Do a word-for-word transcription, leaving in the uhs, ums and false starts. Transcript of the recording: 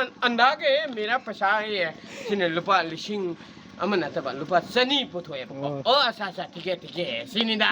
ꯑꯟ- ꯑꯟꯗꯥꯒꯤ ꯃꯤꯔꯥ ꯄꯩꯁꯥ ꯍꯥꯏꯌꯦ꯫ ꯁꯤꯅ ꯂꯨꯄꯥ ꯂꯤꯁꯤꯡ ꯑꯃ ꯅꯠꯇꯕ ꯂꯨꯄꯥ ꯆꯅꯤ ꯄꯨꯊꯣꯛꯑꯦꯕꯀꯣ꯫ ꯑꯣ꯫ ꯑꯣ ꯑꯁꯥ ꯑꯁꯥ ꯇꯤꯀꯦ ꯇꯤꯀꯦ ꯁꯤꯅꯤꯗ꯫